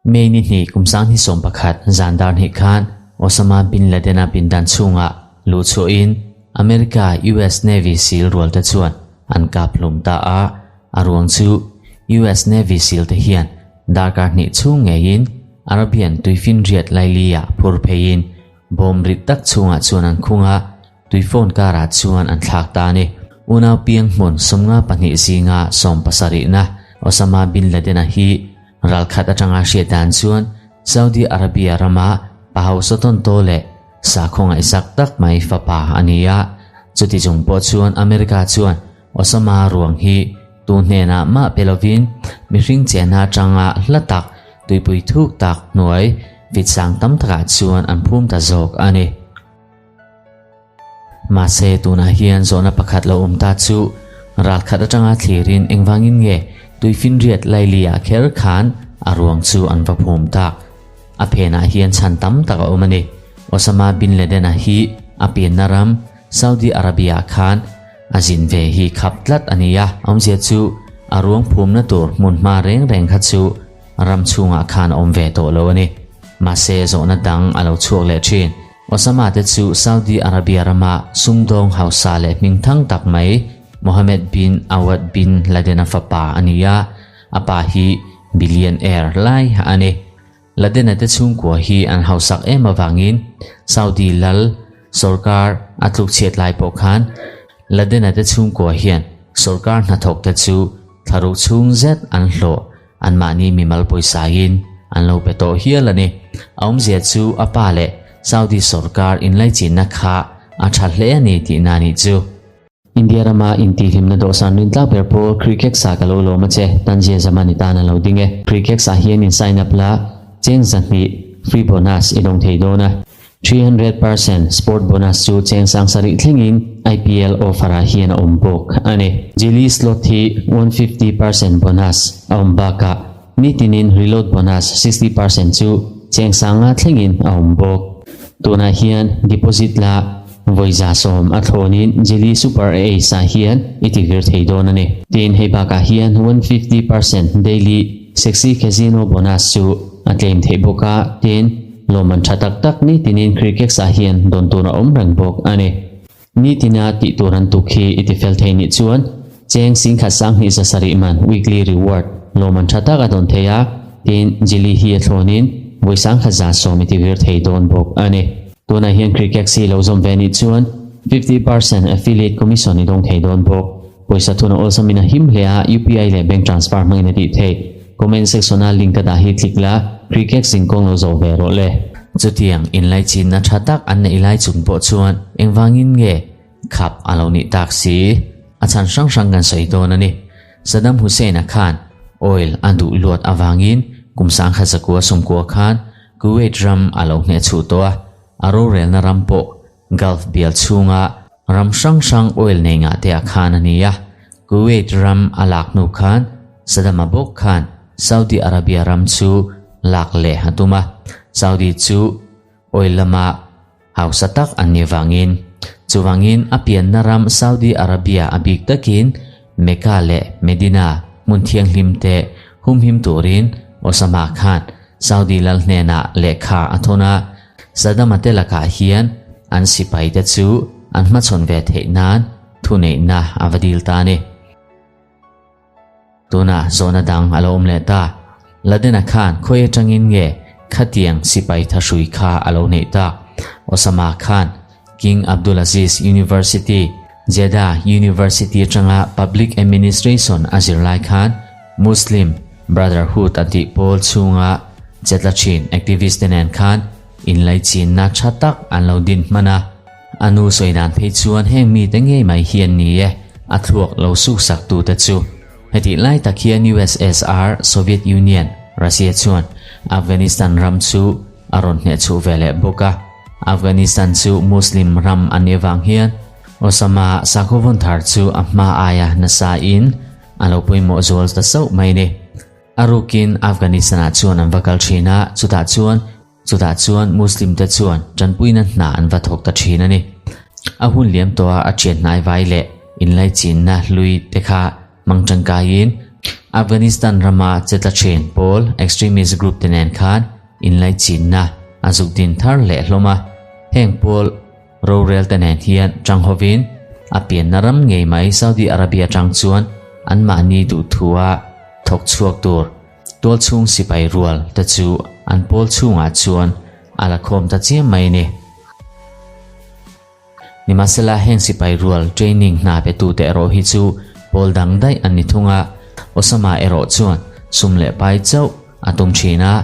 May ni hnih kum sanghnih 11 zan dar hnih khan Osama bin Laden-a pindan chhungah luh chhuahin America US Navy SEAL rualte chuan an kap hlum ta a, a ruang chu US Navy SEAL te hian darkar hnih chhung ngeiin Arabian tuifinriat laili-ah phur pheiin bawm rit tak chhungah chuan an khung a, Tuifawn karah chuan an thlak ta a ni. Unau piang hmun 52 zinga 70na Osama bin Laden-a hi ralkhat atanga hriat dan chuan Saudi Arabia rama pa hausa tawntaw leh sakhaw ngaihsak tak mai fapa a ni a. Chuti chung pawh chuan America chuan Osama ruang hi tu hnenah mah pe lovin mihring chenna atanga hla tak tuipui thuk tak hnuai vit sang tam takah chuan an phum ta zawk a ni. Mahse, tunah hian zawhna pakhat lo awm ta chu ralkhat atanga thlirin engvangin nge tuifinriat Laili-ah kher khan a ruang chu an va phum tak? A phenah hian chhan tam tak a awm a ni. Osama bin Laden-a hi a pianna ram Saudi Arabia-ah khan a zin ve hi khap tlat a ni a, awmzia chu a ruang phumna tur hmunhma reng reng kha chu ram chhungah khan a awm ve tawh lo a ni. Mahse, zawhna dang a lo chhuak leh thin. Osama te chu Saudi Arabia rama sumdawng hausa leh hmingthang tak mai Mohammed bin Awad bin Laden-a fapa a ni a, a pa hi billionaire lai a ni. Laden-a te chhungkua hi an hausak em avangin Saudi lal sorkar a tlukchhiat lai pawh khan Laden-a te chhungkua hian sorkar hnathawk te chu thlaruk chhung zet an hlawh Anmahni mimal pawisain an lo pe tawh hial a ni. A awmzia chu a pa leh Saudi sorkar inlaichinna kha a tha hle a ni tihna a nih chu. India rama intihhlimna dawhsan rin tlak ber pawl Cricket sa ka lo lawm a che, Tanzia Zaman i tan a lo ding e. Cricket ah hian in sign up la, cheng 200 free bonus i dawng thei dawn a. 300% sport bonus chu cheng 7000 thlengin IPL offer ah hian a awm bawk a ni. Jili slot hi 150% bonus a awm bakah nitinin reload bonus 60% chu cheng 5000 thlengin a awm bawk. Tunah hian deposit la vawi 100 a thlawnin Jili Super Ace ah hian i ti vir thei dawn a ni. Tin, hei bakah hian 150% daily sexy casino bonus chu a claim theih bawk a, tin, Lawmman tha tak tak nitinin Crickx ah hian dawn tur a awm reng bawk a ni. Nitina tih tur an tuk hi i ti fel thei nih chuan cheng 1270 man weekly reward lawmman tha tak a dawn thei a, tin Jili hi a thlawnin vawi 1110 i ti vir thei dawn bawk a ni. Tunah hian Crickx hi lo zawm ve nih chuan 50% affiliate commission i dawng thei dawn bawk. Pawisa thun a awlsamin a him hle a, UPI leh bank transfer hmangin a tih theih. Comment section a link ka dah hi click la, cricket zingkawng lo zawh ve rawh le. Chutiang inlaichinna tha tak an neih lai chung pawh chuan engvangin nge khap a lo nih tak si? A chhan hrang hrang kan sawi dawn a ni. Saddam Hussein-a khan oil a duh luat avangin kum 1990 khan Kuwait ram a lo hnehchhuh tawh a, a rorelna ram pawh Gulf bial chhunga ram hrang hrang oil nei ngah te ah khan a ni a, Kuwait ram a lak hnu khan Saddam-a bawk khan Saudi Arabia ram chu lak leh a tum a, Saudi chu oil lama hausa tak an nih vangin. Chuvangin a pianna ram Saudi Arabia a bik takin Mecca leh Medina hmun thianghlim te humhim turin Osama khan Saudi lal hnenah lehkha a thawn a, Saddam-a te lakah hian an sipai te chu an hmachhawn ve theih nan thuneihna a va dil ta a ni. Tunah zawhna dang a lo awm leh ta. Laden-a khan khawi atangin nge khatiang sipai thahrui kha a lo neih tak? Osama khan King Abdulaziz University, Jeddah University atanga Public Administration a zir lai khan Muslim Brotherhood a tih pawl chhunga chetla thin activist te nen khan inlaichinna tha tak an lo din hman a. A nu sawi dan phei chuan heng mite ngei mai hi an ni e, a thluak lo suksak tute chu. Hetih lai tak hian USSR, Soviet Union, Russia chuan Afghanistan ram chu a rawn hnehchhuh ve leh bawk a. Afghanistan chu Muslim ram a nih avang hian Osama sakhaw vawn thar chu a hma aia nasa in a lo pawimawh zual ta sauh mai ni. A rukin Afghanistan ah chuan an va kal thin a, chutah chuan chutah chuan Muslim te chuan tanpuina hna an va thawk ta thin a ni. A hun liam tawh a a thian hnai vai leh inlaichinna hlui te kha hmang tangkaiin. Afghanistan rama che tla thin pawl extremist group te nen khan inlaichinna a zuk din thar leh hlawm a, heng pawl rorel te nen hian tang hovin a pianna ram ngei mai Saudi Arabia tang chuan anmahni duhthua thawk chhuak tur tualchhung sipai rual te chu an pawl chhungah chuan a la khawm ta chiam mai a ni. Nimahsela heng sipai rual training hna petute erawh hi chu pawl dang daih an ni thung a, Osama erawh chuan sum leh pai chauh a tum thin a,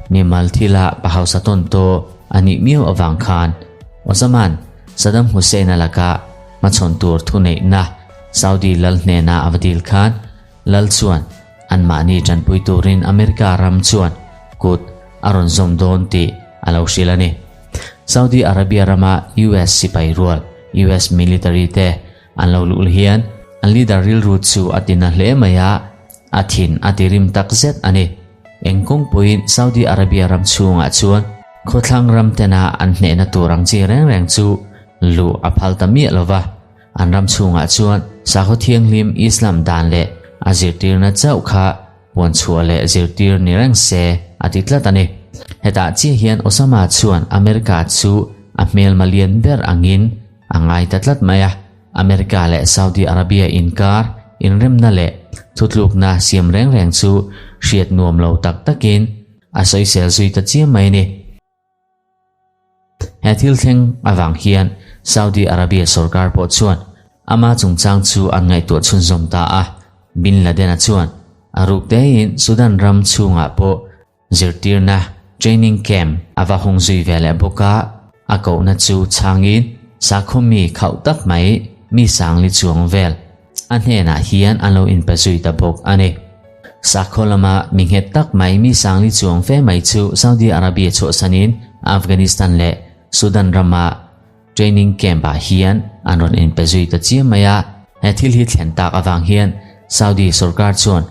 mimal thila pa hausa tawn tawh a nih miau avang khan Osama'n Saddam Hussein-a laka hmachhawn tur thuneihna Saudi lal hnena a va dil khan lal chuan anmahni tanpui turin America ram chuan kut a rawn zawm dawn tih a lo hrilh a ni. Saudi Arabia rama US sipai rual, US military, te an lo luh hian an leader rilru chu a tina hle mai a, a thin a ti rim tak zet a ni. Eng kawngpuiin Saudi Arabia ram chhungah chuan khawthlang ram tena an hnehna tur ang chi reng reng chu luh a phal ta miah lo va, an ram chhungah chuan sakhaw thianghlim Islam dan leh a zirtirna chauh kha Puan chhuah leh zirtir ni reng se a ti tlat a ni. Hetah chiah hian Osama chuan America chu a hmelma lian ber angin a ngai ta tlat mai a. America leh Saudi Arabia inkar inremna leh thutlukna siam reng reng chu hriat nuam lo tak takin a sawisel zui ta chiam mai a ni. He thil thleng avang hian Saudi Arabia sorkar pawh chuan ama chungchang chu an ngaihtuah chhunzawm ta a. Bin Laden-a chuan a ruk tein Sudan ram chhungah pawh zirtirna, training camp, a va hung zui ve leh bawk a, a kohna chu chhangin sakhaw mi khauh tak mai mi sangli chuang vel a hnenah hian an lo inpe zui ta bawk a ni. Sakhaw lama mi nghet tak mai mi sangli chuang fe mai chu Saudi Arabia chhuahsanin Afghanistan leh Sudan rama training camp-ah hian an rawn inpe zui ta chiam mai a. He thil hi thlen tak avang hian Saudi sorkar chuan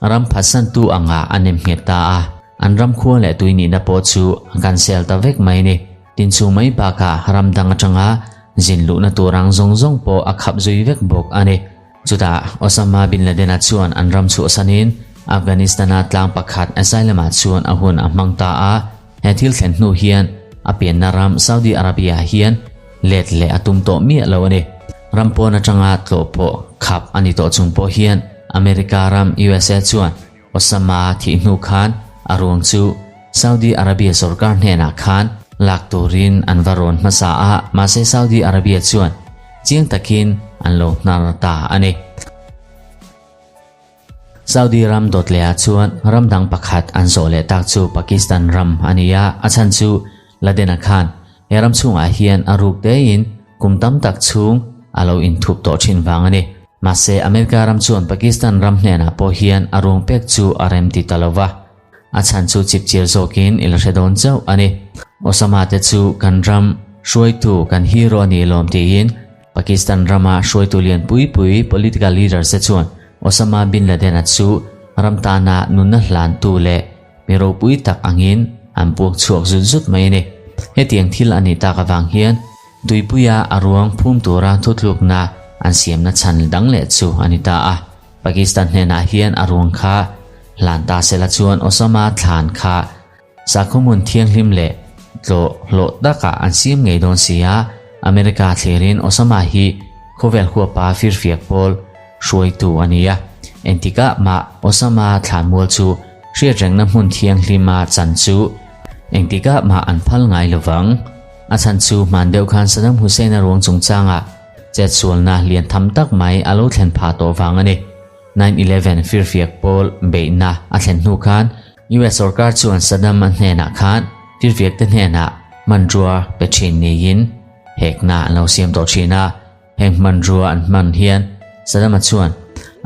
ram phatsantu anga a nem nghet ta a, an ram khua leh tui nihna pawh chu a cancel ta vek mai a ni. Tin chu mai bakah ram dang atanga zin luhna tur ang zawng zawng pawh a khap zui vek bawk a ni. Chutah Osama bin Laden-a chuan an ram chhuahsanin Afghanistan-a tlang pakhat asylum-ah chuan a hun a hmang ta a. He thil thlen hnu hian a pianna ram Saudi Arabia hian let leh a tum tawh miah lo a ni. Ram pawn atanga tlawh pawh khap a ni tawh chung pawh hian America ram USA chuan Osama thih hnu khan a ruang chu Saudi Arabia sorkar hnenah khan lak turin an va rawn hmasa a, mahse Saudi Arabia chuan chiang takin an lo hnar ta a ni. Saudi ram dawt lehah chuan ram dang pakhat an zawh leh tak chu Pakistan ram a ni a, a chhan chu Laden-a khan he ram chhungah hian a ruk tein kum tam tak chhung a lo inthup tawh thin vang a ni. Mahse, America ram chuan Pakistan ram hnenah pawh hian a ruang pek chu a rem ti ta lo va. A chhan chu chipchir zawkin i la hre dawn chauh a ni. Osama te chu kan ram hruaitu, kan hero a ni lawm tiin Pakistan rama hruaitu lian pui pui political leaders te chuan Osama bin Laden-a chu ram tana nunna hlantu leh mi ropui tak angin an puak chhuak zut zut mai a ni. Hetiang thil a nih tak avang hian tuipuia a ruang phum tura thutlukna an siamna chhan dang leh chu a ni ta a. Pakistan hnenah hian a ruang kha hlan ta sela chuan Osama thlan kha sakhaw hmun thianghlim leh tlawh hlawh takah an siam ngei dawn si a, America thlirin Osama hi khawvel huapa firfiak pawl hruaitu a ni a, engtikah mah Osama thlanmual chu hriatrengna hmun thianghlima chan chu engtikah mah an phal ngai lovang. A chhan chu hman deuh khan Saddam Hussein-a ruang chungchangah Chetsualna lian tham tak mai a lo thlen phah tawh vang a ni. 9/11 firfiak pawl beihna a thlen hnu khan US sorkar chuan Saddam a hnenah khan firfiak te hnenah hmanrua pe thin niin hekna an lo siam tawh thin a. Heng hmanrua an hman hian Saddam-a chuan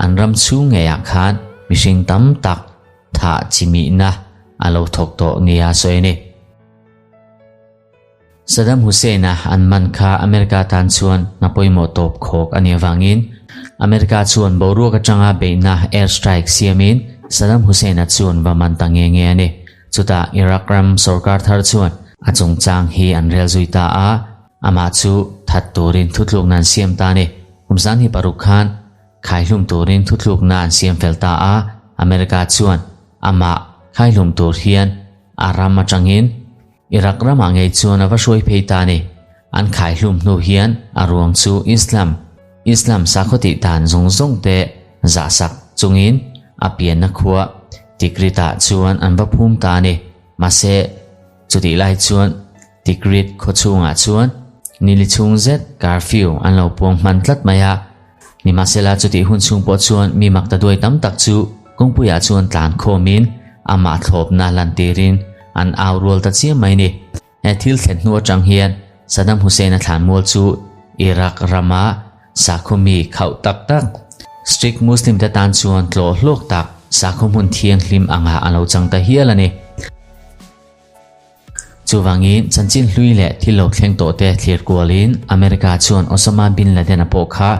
an ram chhung ngeiah khan mihring tam tak thah chimihna a lo thawk tawh nia sawi a ni. Saddam Hussein-a an man kha America tan chuan hna pawimawh tawp khawk a nih avangin America chuan boruak atanga beihna air strike siamin Saddam Hussein-a chuan va man ta nge nge a ni. Chutah Iraq ram sorkar thar chuan a chungchang hi an rel zui ta a, amah chu that turin thutlukna an siam ta a ni. Kum sanghnih paruk khan khaihlum turin thutlukna an siam fel ta a. America chuan amah khaihlum tur hian a ram atangin Iraq ramah ngei chuan a va hruai phei ta a ni. An khaihlum hnu hian a ruang chu Islam, Islam sakhaw tih dan zawng zawng te zahsak chungin a pianna khua Tikrit-ah chuan an va phum ta a ni. Mahse, chutih lai chuan Tikrit khaw chhungah chuan nili chhung zet curfew an lo puang hman tlat mai a. Nimahsela, chutih hun chhung pawh chuan mi mak ta duai tam tak chu kawngpuiah chuan tlan khawmin amah thlawpna lantirin an au rual ta chiam mai ni. He thil thlen hnu atang hian Saddam Hussein-a thlanmual chu Iraq rama sakhaw mi khauh tak tak, strict Muslim te tan chuan tlawh hlawk tak sakhaw hmun thianghlim angah a lo chang ta hial a ni. Chuvangin, chanchin hlui leh thil lo thleng tawh te thlir kualin America chuan Osama bin Laden-a pawh kha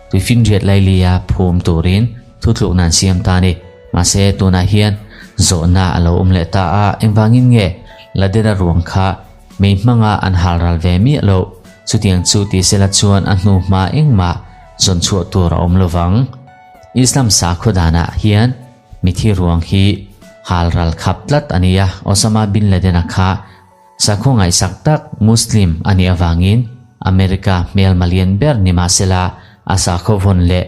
tuifinriat lailia phum turin thutlukna an siam ta a ni. Mahse, tunah hian zawhna a lo awm leh ta a, engvangin nge Laden-a ruang kha mei hmanga an hal ral ve miah loh? Chutiang chu ti sela chuan a hnu hma engmah zawn chhuah tur a awm lovang. Islam sakhaw danah hian Mithi ruang hi hal ral khap tlat a ni a, Osama bin Laden-a kha sakhaw ngaihsak tak Muslim a nih avangin America hmel malian ber ni mahsela a sakhaw vawn leh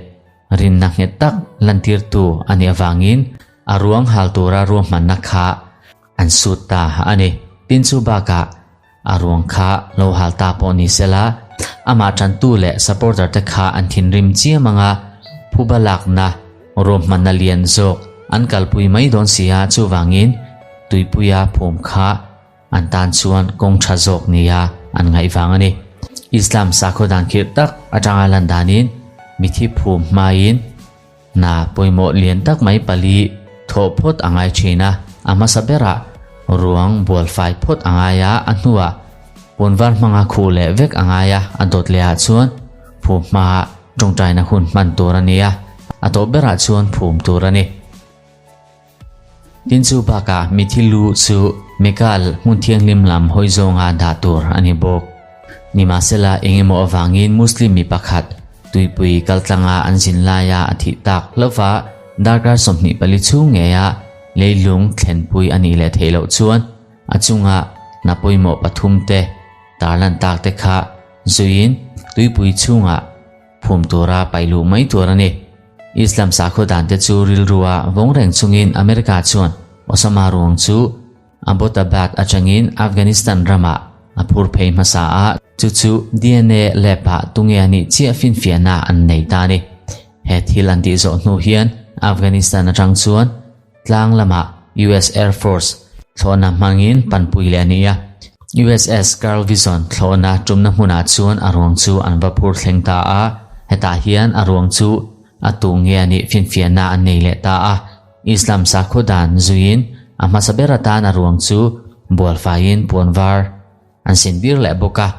rinna nghet tak lantirtu a nih avangin a ruang hal tura ruahmanna kha an sut ta a ni. Tin chu bakah a ruang kha lo hal ta pawh ni sela amah tantu leh supporter te kha an thinrim chiam anga phuba lakna ruahmanna lian zawk an kalpui mai dawn si a, chuvangin tuipuia phum kha an tan chuan kawng tha zawk nia an ngaih vang a ni. Islam sakhaw dan khirh tak atanga lan danin mithi phum hmain Hna pawimawh lian tak mai pali thawh phawt a ngai thin a, a hmasa berah ruang bualfai phawt a ngai a, a hnuah puanvar hmanga khuh leh vek a ngai a, a dawt lehah chuan phum hmaah tawngtaina hun hman tur a ni a, a tawp berah chuan phum tur a ni. Tin chu bakah mithi lu chu Mekal hmun thianghlim lam hawi zawnga dah tur a ni bawk. Nimahsela engemaw avangin Muslim mi pakhat tuipui kaltlanga an zin laia a thih tak hlauva darkar 24 chhung ngeia leilung thlenpui a nih leh theih loh chuan a chunga hna pawimawh pathum te tarlan tak te kha zuiin tuipui chhungah phum tura paih luh mai tur a ni. Islam sakhaw dan te chu rilrua vawng reng chungin America chuan Osama ruang chu Abbottabad atangin Afghanistan ramah a phur phei hmasa a, chu chu DNA lab ah tunge a nih chiah finfiahna an nei ta a ni. He thil an tih zawh hnu hian Afghanistan atang chuan tlang lamah US Air Force thlawhna hmangin panpui leh a ni a. USS Carl Vinson thlawhna tumna hmunah chuan a ruang chu an va phur thleng ta a, hetah hian a ruang chu a tu nge a nih finfiahna an nei leh ta a. Islam sakhaw dan zuiin a hmasa ber atan a ruang chu bualfaiin puanvar an sintir leh bawk a.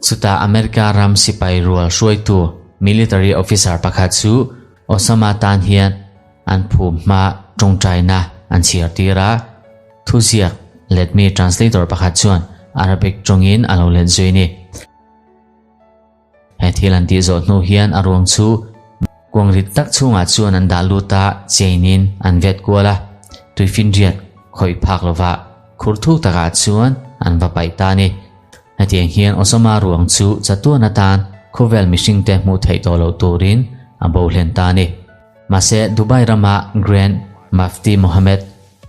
Chutah America ram sipai rual hruaitu military officer pakhat chu Osama tan hian an phum hma tawngtaina an chhiar tir a, thuziak letmi translator pakhat chuan Arabic tawngin a lo let zui a ni. He thil an tih zawh hnu hian a ruang chu kuang rit tak chhungah chuan an dah lut a, chain-in an vet kual a, tuifinriat khawih phak lova khur thuk takah chuan an va paih ta a ni. Hetiang hian Osama ruang chu chatuan atan khawvel mihringte hmuh theih tawh loh turin a bo hlen ta a ni. Mahse, Dubai rama Grand Mufti Mohammed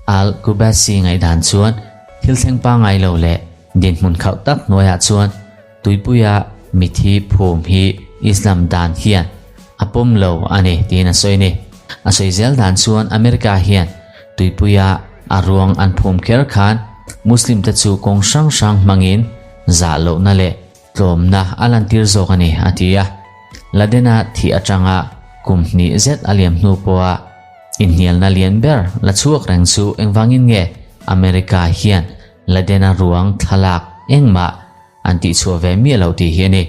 Al Qubaisi ngaihdan chuan thil thleng pangngai lo leh dinhmun khauh tak hnuaiah chuan tuipuia mithi phum hi Islam dan hian a pawm lo a ni tiin a sawi a ni. A sawi zel dan chuan America hian tuipuia a ruang an phum kher khan Muslim te chu kawng hrang hrang hmangin zah lohna leh tlawmna a lantir zawk a ni a ti a. Ladena thih atanga kum hnih zet a liam hnu pawha inhnialna lian ber la chhuak reng chu engvangin nge America hian Ladena ruang thlalak engmah an tihchhuah ve miah lo tih hi a ni.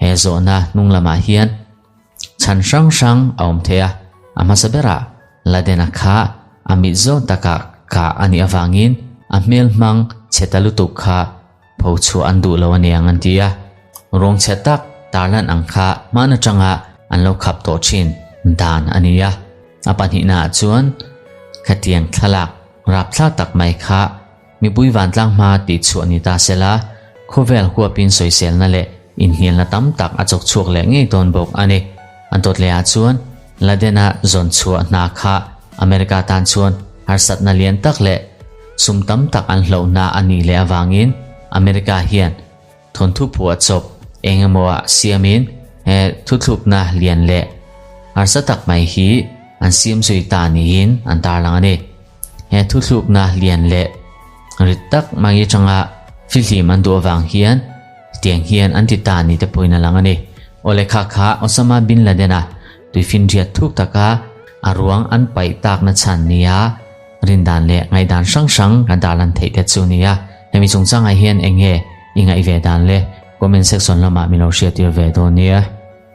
He zawhna hnung lamah hian chhan hrang hrang a awm thei a, a hmasa berah Ladena kha a mit zawn takah kah a nih avangin a hmel hmang chhe ta lutuk kha pho chhuah an duh lo a niang an ti a, ruang chhe tak tarlan ang kha hman atanga an lo khap tawh thin dan a ni a. A pahnihnaah chuan khatiang thlalak rapthlak tak mai kha mipui vantlang hma tihchhuah ni ta sela, khawvel huapin sawiselna leh inhnialna tam tak a chawk chhuak leh ngei dawn bawk a ni. An tawt lehah chuan Laden-a zawn chhuah hna kha America tan chuan harsatna lian tak leh sum tam tak an hlohna a nih leh avangin America hian Thawnthu phuah chawp eng emaw ah siamin he thuthlupna lian leh harsa tak mai hi an siam zui ta niin an tarlang a ni. He thuthlupna lian leh rit tak mai atanga fihlim an duh avang hian tiang hian an ti ta ni te pawhin a lang a ni. Awle kha kha Osama bin Laden-a tuifinriat thuk taka a ruang an paih takna chhan nia Rindan leh ngaihdan hrang hrang kan tarlan theih te chu nia. Hemi chungchangah hian eng nge i ngaih ve dan le? Comment section lamah min lo hriattir ve dawn nia.